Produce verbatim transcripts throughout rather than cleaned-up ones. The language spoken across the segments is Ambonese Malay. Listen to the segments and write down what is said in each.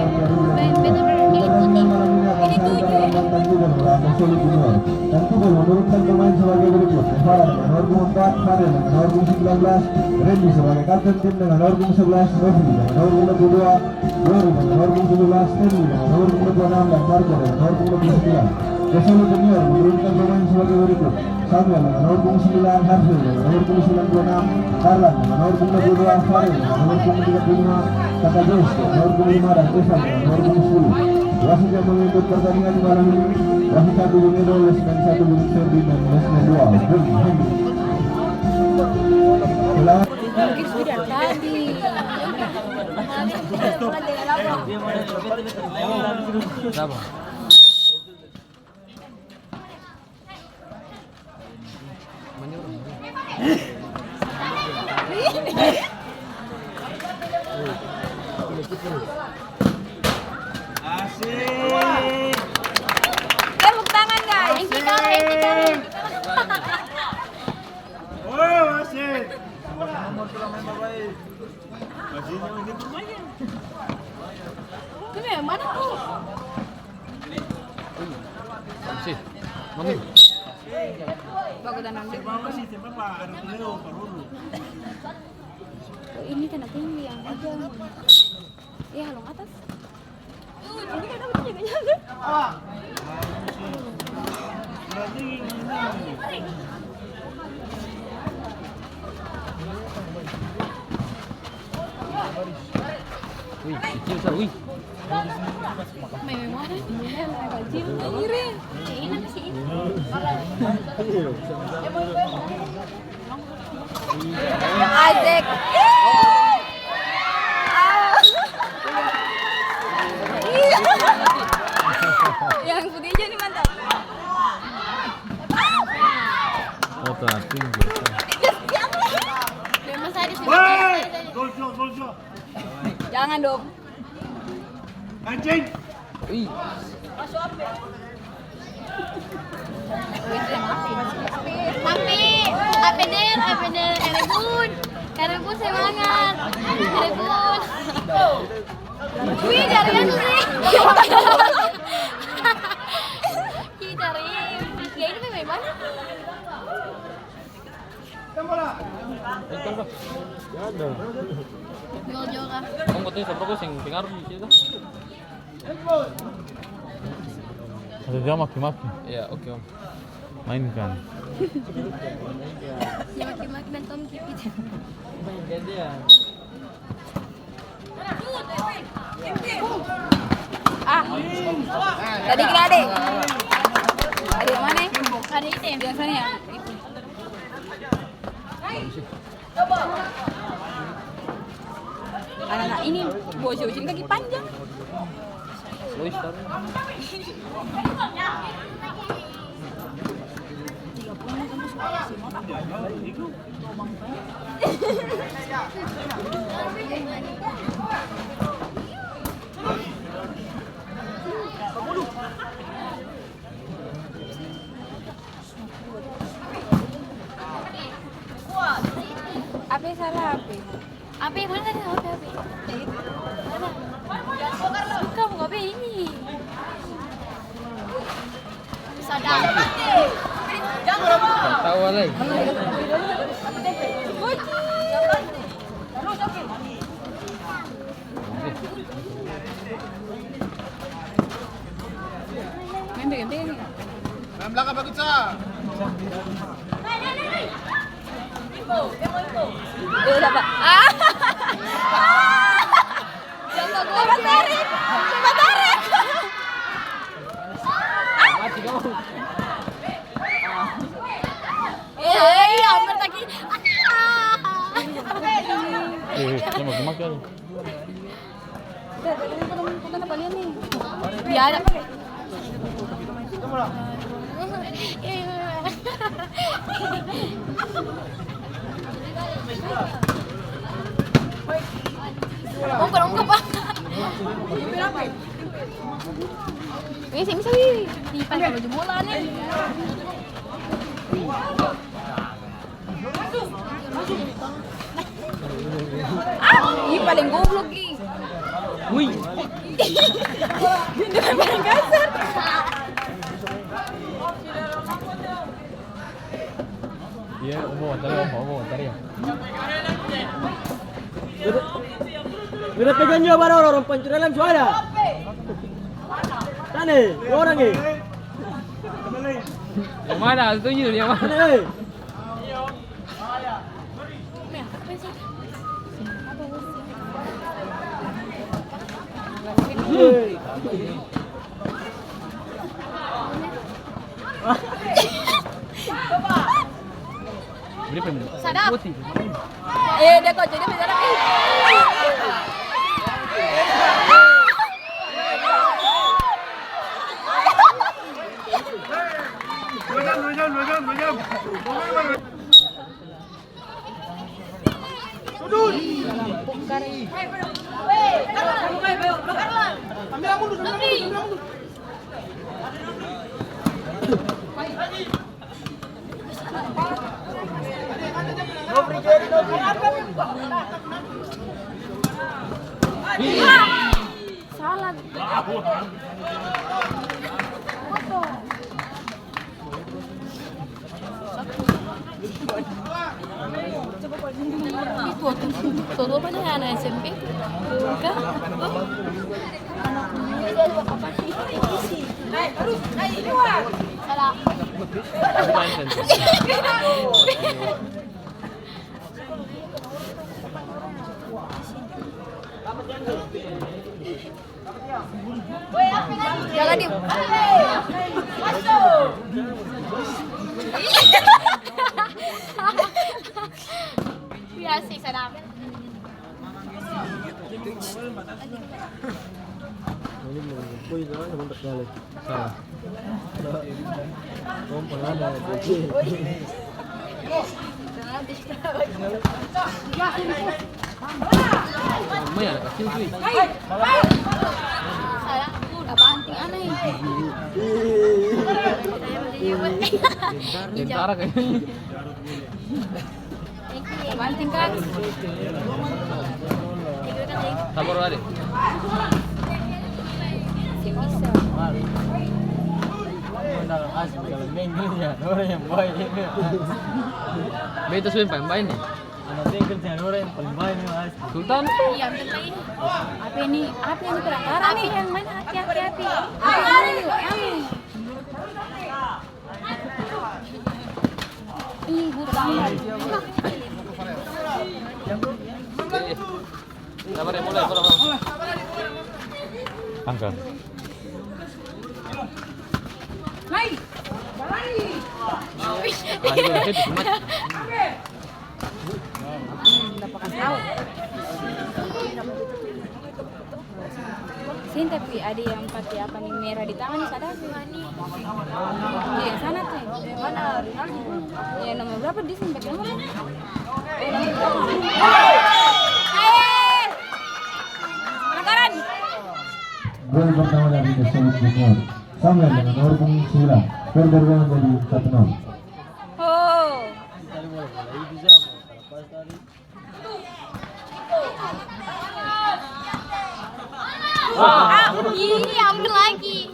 Pertandingan malam ini akan saya sarankan juga oleh Abu Solid Junior. Dan tujuh menurunkan pemain sebagai berikut: Nefara dengan nomor punggung empat, Fadel dengan nomor punggung sembilan belas, Randy sebagai kapten tim dengan nomor punggung sebelas, Nofri dengan nomor punggung dua puluh dua, Glory dengan nomor punggung tujuh belas, Stanley dengan nomor punggung dua puluh enam, dan Marco dengan nomor punggung dua puluh sembilan. Abu Solid Junior menurunkan pemain sebagai berikut: Samuel dengan nomor punggung sembilan, Harvey dengan nomor punggung sembilan puluh enam, Harlan dengan nomor punggung dua puluh dua, Farel dengan nomor punggung tiga puluh lima, Kaka Joyce dengan nomor punggung lima, dan Evan dengan nomor punggung sepuluh. Wasit yang memimpin pertandingan di malam ini, wasit satu Bung Edo, linesman satu Bung Ferdi, dan linesman dua Bung Hendy. Selamat. Sudah tadi. Kenapa? Asik. Tepuk tangan, guys. Asik. Tepuk tangan. Woi, asik. Ini yang mana tuh? Sih, mami. Bagus dan nanti. Oh, ini kena tinggi yang hijau. Iya, halong atas. Tuh, ini kan aku jaga-jaga. Wih, kecil sa, wih. Meme mana? Kecil, iri. Asik. Yang putih aja nih, mantap. Oh, tengah tinggi. Memang saya di sini. Woi! Gol, gol, gol, gol. Jangan dong. Mancing. Ih. Tapi, Apener, Apener, Karebun. Karebun semangat. Karebun. Wih, dari anu, Re. Ih, dari, ya, ini main mana? Ada. Jual-jual kah? Kamu katanya sabar, kok sing pengaruh di situ. Ada dia maki-maki. Iya, oke, Om. Mainkan. Ya, maki-maki dan Tom Kipit. Mainkan dia. Ah. Tadi kira ade. Ade yang mana? Ade itu yang biasanya. Anak-anak ini bocil-bocil kaki panjang. Apa salah apa? Apa mana tadi? Apa, apa? Mana? Bukan, bukan apa ini. Sadar. Tawa lai. Main belakang bagus, Sa. Eh, siapa? Ah. Siapa gua? Coba tarik. Coba tarik. Eh, iya, hampir lagi. Eh, dia mau gemak kali. Iya, ada. Ungkap, ungkap, Pak. Ini sih, bisa, wih. Di pas baju bola nih. Ah, ih, paling goblok, ih. Wih. Jangan kasar. Iya, Omo, tadi Omo, Omo, tadi ya. Beta, beta pegang jua barang orang pancuri lem su ada. Sana, dua orang, eh. Yang mana? Tunjuk yang mana? Sana, eh. Sadap. Eh, dia kok jadi bicara, ih. Salah. Itu waktu, waktu apa nih, anak S M P? Bukan. Salah. Jaga, Dim. Iya sih, sadap. Ini mau, woi, jangan, mantap sekali. Salah. Salah, udah banting aneh. Tentara kayaknya. Banting, Kang. Sabar, Ade. Seng bisa. Beta su yang paling bae ni. Sultan. Iya, ambil lagi. Apa ini? Apa ini, perkara nih? Yang mana? Api, api, api. Api, api, api. Ih, hutang. Sabar ya, mulai, mulai, mulai. Angka. Lai. Lai. Ah, iya, itu cuma. Seng, tapi ada yang pake apa ni, mera di tangan ni, sadar sih. Iya, yang sana tuh. Yang mana? Rinaldi. Iya, nomor berapa dia sih? Pake nomor berapa? Eh, nomor berapa? Eh! Pelanggaran! Gol pertama dari Indonesia Junior. Samuel dengan nomor punggung sembilan. Skor berubah menjadi satu nol. Oh. Wah, ini ambil lagi.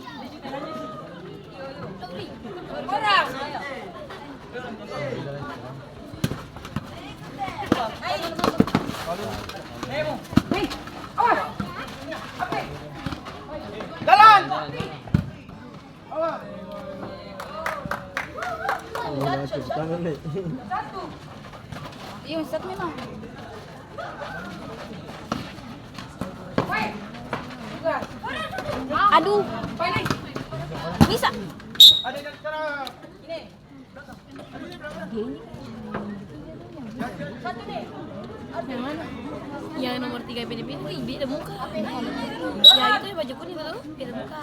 Jalan! Oh, cuci tangan, Nek. Iya, Ustaz memang. Aduh. Bisa. Yang mana? Yang nomor tiga P D P itu, ih, beda muka. Ya, itu yang baju kuning itu, beda muka.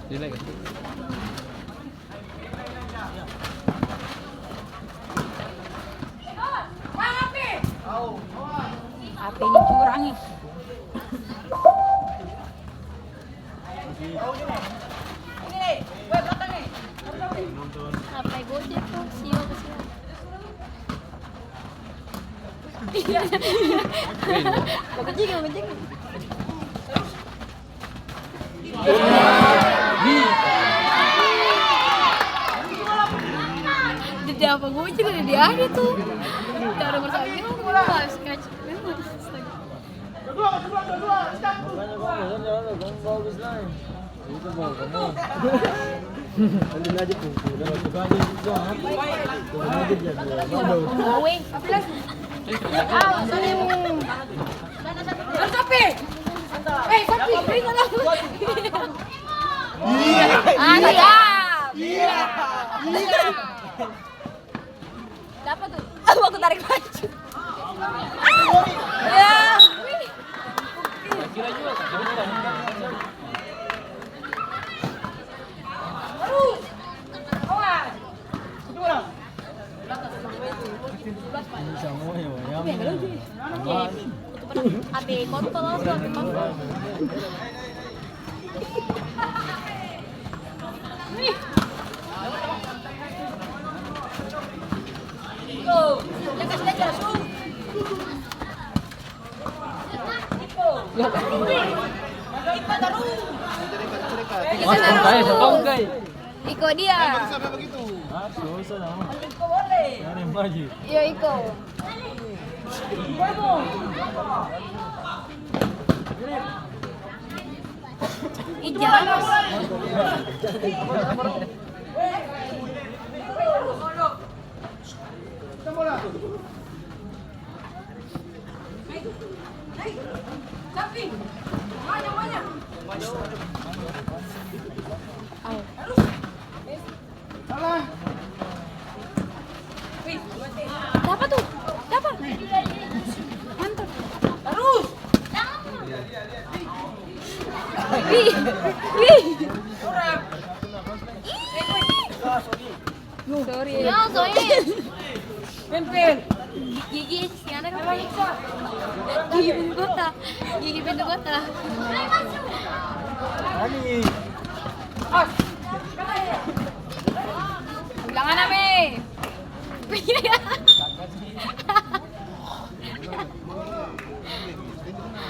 Dia naik. Ini curang, ih. Apa Gojek tuh? Sio ke sini. Iya. Bagus juga, bagus juga. Jadi apa Gojek ada di ada tuh. Dari bersama, scratch. Makanya kamu jalan, kamu bagus lain. Itu bawa kamu. Ambil aja pungkulan. Turun aja dia, dia. Weh. Ah, sorry. Harus sapi. Eh, sapi. Iya. Iya. Iya. Dapa tuh? Aku, aku tarik baju. Ya. Ini sama ya, Bang. Abe kontol, aku abe kontol. Iko dia. Ah, susah nama. Cari yang maju. Iya, iko. Ih, jangan. Dapa tuh? Dapa? Mantap. Tarus. Wih, wih. Ih. Sorry. Yo, sorry. Pempel. Gigi, si anak apa? Gigi pintu kota. Gigi pintu kota. Bilang anak, Mei.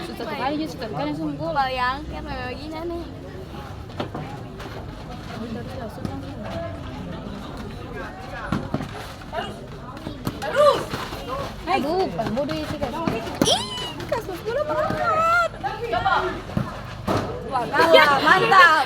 Susah sekali, susah sekali, sungguh. Bayangkan, kayak begini nih. Aduh, pang bodoh itu kan. Ih, kasus gula merapat. Wah, kalah, mantap.